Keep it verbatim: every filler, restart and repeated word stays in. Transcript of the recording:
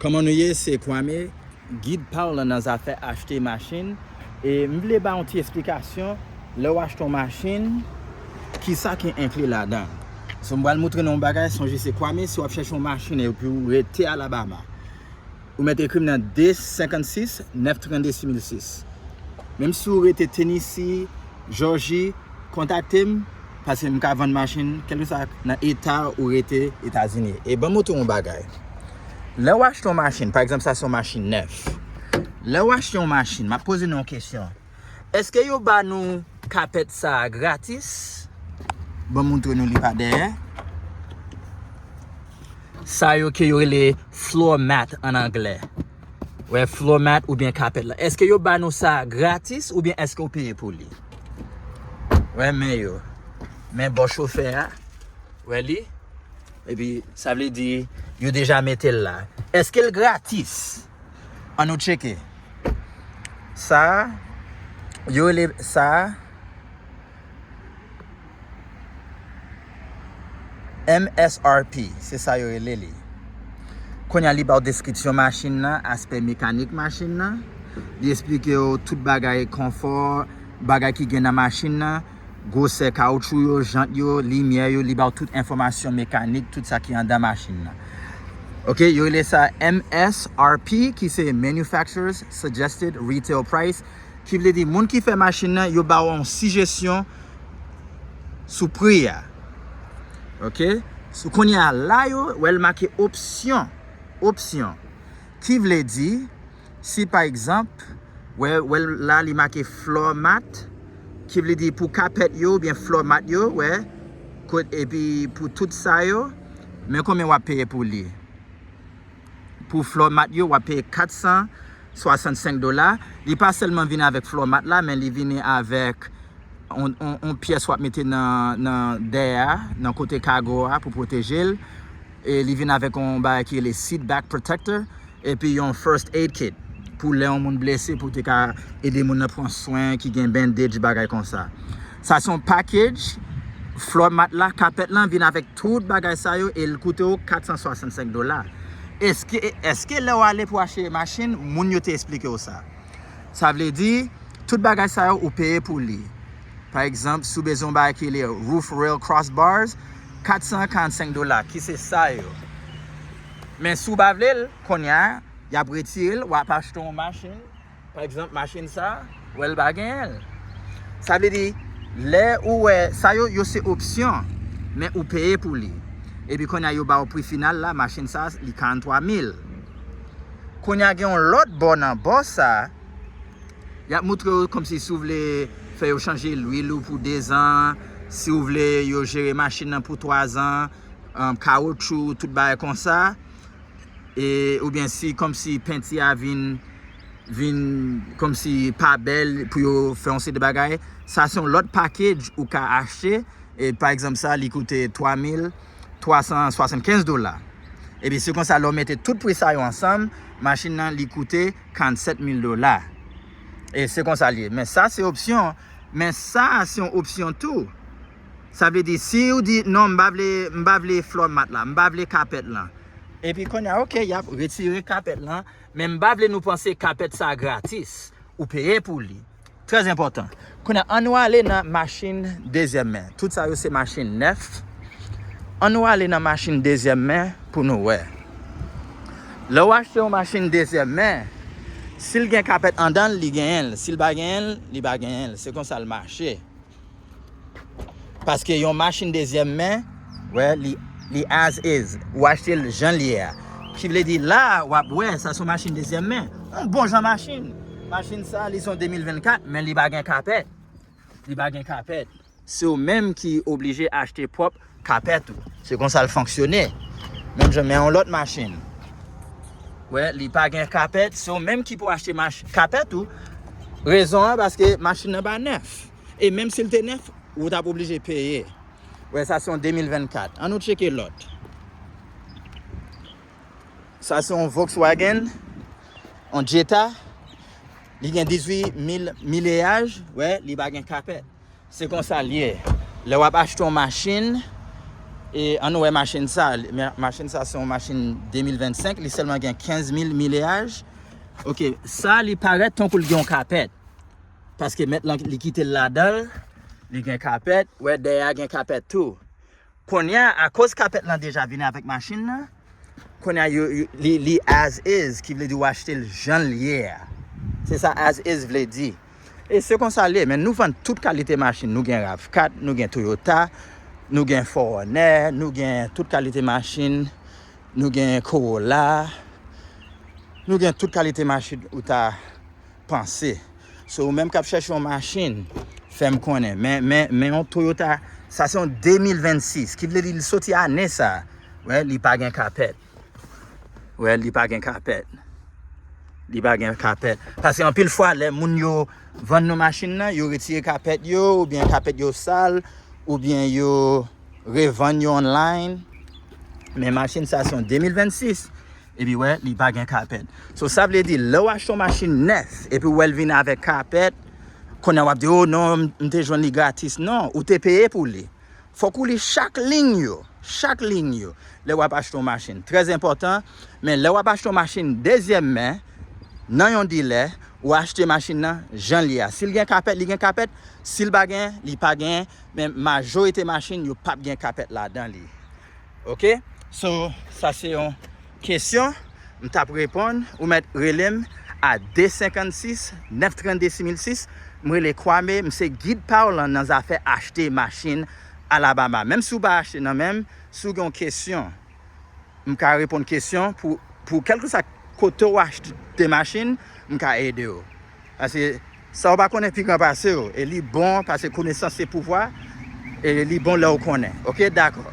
Kòman nou ye? Se Kwame, gid pa w lan nan zafè achte machin. E m vle ba yon ti esplikasyon, lè w achte yon machin, kisa ki enkli ladan. So, m pral montre nou yon bagay, sonje se Kwame, si w ap chèche yon machin epi w rete Alabama, ou mèt ekri m nan de senkannsis nèf trannde sis mil sis. Menm si w rete Tennessee, Jòji, kontakte m, paske m ka vann machin, kèlkeswa nan eta ou rete Etazini. E ban m montre w yon bagay. Lè w achte yon machin, pa egzanp, sa se yon machin nèf. Lè w achte yon machin, m ap poze nou yon kesyon. Èske yo ba nou kapèt sa a gratis? Ban m montre nou li pa dèyè. Sa yo ke yo rele floor mat an anglè. Wè, floor mat oubyen kapèt la. Èske yo ba nou sa gratis oubyen èske w peye pou li? Wè, men yo. Men bò chofè a. Wè li. Epi, sa vle di, yo deja mete l la. Èske l gratis? An nou tcheke. Sa, yo rele sa, M S R P, se sa yo rele li. Kounye a, li ba w deskripsyon machin nan, aspè mekanik machin nan. Li esplike w tout bagay konfò, bagay ki gen nan machin nan, gwosè kawotchou yo, jant yo, limyè yo, li ba w tout enfòmasyon mekanik, tout sa ki anndan machin nan. Ok, yo rele sa M S R P, ki se Manufacturer's Suggested Retail Price, ki vle di moun ki fè machin nan, yo ba w yon sijesyon sou pri a. Ok? So, kounye a la yo, wè l make opsyon. Opsyon. Ki vle di, si pa egzanp, wè, wè l la li make floor mat, ki vle di pou kapèt yo oubyen floor mat yo, wè, kot, epi pou tout sa yo, men konbyen w ap peye pou li. Pou floor mat yo, w ap peye kat san swasannsenk dola. Li pa sèlman vini avèk floor mat la, men li vini avèk on, on, on pyès w ap mete nan, nan dèyè a, nan kote kago a pou pwoteje l. E li vin avèk on bagay ki rele seat back protector, epi yon first aid kit pou lè yon moun blese, pou te ka ede moun nan pran swen, ki gen bandage, bagay konsa. Sa se yon package, floor mat la, kapèt lan vin avèk tout bagay sa yo e l koute w kat san swasannsenk dola. Èske, èske lè w ale pou achte machin, moun yo te esplike w sa? Sa vle di, tout bagay sa yo ou peye pou li. Pa egzanp, si w bezwen yon bagay ki rele roof rail crossbars, kat san karannsenk dola, ki se sa yo. Men si w pa vle l, kounye a, y ap retire l, w ap achte yon machin. Pa egzanp, machin sa, wè l pa genyen l. Sa vle di, lè ou wè, sa yo, yo se opsyon, men ou peye pou li. Epi kounye a, yo ba w pri final la, machin sa, li karanntwa mil. Kounye a, gen yon lòt bò nan bò sa, y ap moutre w kòmsi si w vle fè yo chanje lwil ou pou dezan, si w vle yo jere machin nan pou twazan, um, kawotchou, tout bagay konsa. E, oubyen si kòmsi penti a vin, vin kòmsi pa bèl pou yo fè yon seri de bagay, sa se yon lòt package ou ka achte. E, pa egzanp, sa, li koute twa mil twa san swasannkenz dola. Epi, se konsa, lè w mete tout pri sa yo ansanm, machin nan, li koute karannsèt mil dola. E se konsa l ye. Men sa, se opsyon. Men sa, se yon opsyon tou. Sa vle di, si w di, "Non, m pa vle, m pa vle floor mat la, m pa vle kapèt lan." Epi, kounye a, ok, y ap retire kapèt lan. Men m pa vle nou panse kapèt sa gratis. Ou peye pou li. Trè enpòtan. Kounye a, ann nou ale nan machin dezyèm men. Tout sa yo se machin nèf. Ann nou ale nan machin dezyèm men pou nou wè. Lè w achte yon machin dezyèm men, si l gen kapèt anndan l, li genyen l. Si l pa genyen l, li pa genyen l. Se konsa l mache. Paske yon machin dezyèm men, wè, li, li as is. Ou achte l jan l ye a. Ki vle di la, w ap wè, sa se yon machin dezyèm men. Yon bon jan machin. Machin sa, li se yon de mil vennkat, men li pa gen kapèt. Li pa gen kapèt. Se ou menm ki oblije achte pwòp kapèt ou. Se konsa l fonksyone. Menm jan men yon lòt machin. Wè, li pa gen kapèt. Se ou menm ki pou achte mach-, kapèt ou. Rezon an, paske machin nan pa nèf. E menm si l te nèf, ou t ap oblije peye. Wè, sa se yon de mil vennkat. Ann nou tcheke lòt. Sa se yon Volkswagen, yon Jetta. Li gen dizuit mil mileyaj. Wè, li pa gen kapèt. Se konsa l ye. Lè w ap achte yon machin, E ann wè machin sa. Machin sa se yon machin de mil vennsenk, li sèlman gen kenz mil mileyaj. Ok, sa li parèt tankou l gen yon kapèt. Paske mèt lan li kite l ladan l, li gen kapèt, wè dèyè a gen kapèt tou. Kounye a, akoz kapèt lan deja vini avèk machin nan, kounye a yo, yo, li, li as is, ki vle di w achte l jan l ye a. Se sa as is vle di. E se konsa l ye, men nou vann tout kalite machin. Nou gen rav kat, nou gen Toyota, nou gen Forerunner, nou gen tout kalite machin, nou gen Corolla, nou gen tout kalite machin ou ta panse. So, ou menm k ap chèche yon machin, fè m konnen. Men, men, men yon Toyota, sa se yon de mil vennsis, ki vle di li soti ane sa. Wè, li pa gen kapèt. Wè, li pa gen kapèt. Li pa gen kapèt. Paske anpil fwa, lè moun yo vann nou machin nan, yo retire kapèt yo, oubyen kapèt yo sal, oubyen yo revann yo online. Men machin sa se yon de mil vennsis. Epi wè, li pa gen kapèt. So, sa vle di, lè w achte yon machin nèf, epi w wè l vin avèk kapèt, kounye a w ap di, "O non, m, m te jwenn li gratis." Non, ou te peye pou li. Fòk ou li chak liy yo, chak liy yo, lè w ap achte yon machin. Trè enpòtan, men lè w ap achte yon machin dezyèm men, nan yon dilè, ou achte machin nan jan l ye a. Si l gen kapèt, li gen kapèt. Si l pa gen, li pa gen. Men majorite machin, yo p ap gen kapèt ladan li. Ok? So, sa se yon kesyon m t ap reponn. Ou mèt rele m a de senkannsis, nèf trannde, sis mil sis. M rele Kwame, m se gid pa w lan nan zafè achte machin Alabama. Menm si w pa achte nan men m, si w gen yon kesyon, m ka reponn kesyon pou, pou kèlkeswa kote w achte machin, m ka ede w. Paske sa w pa konnen pi gran pase w. E li bon, paske konesans se pouvwa. E li bon lè w konnen. Ok, dakò.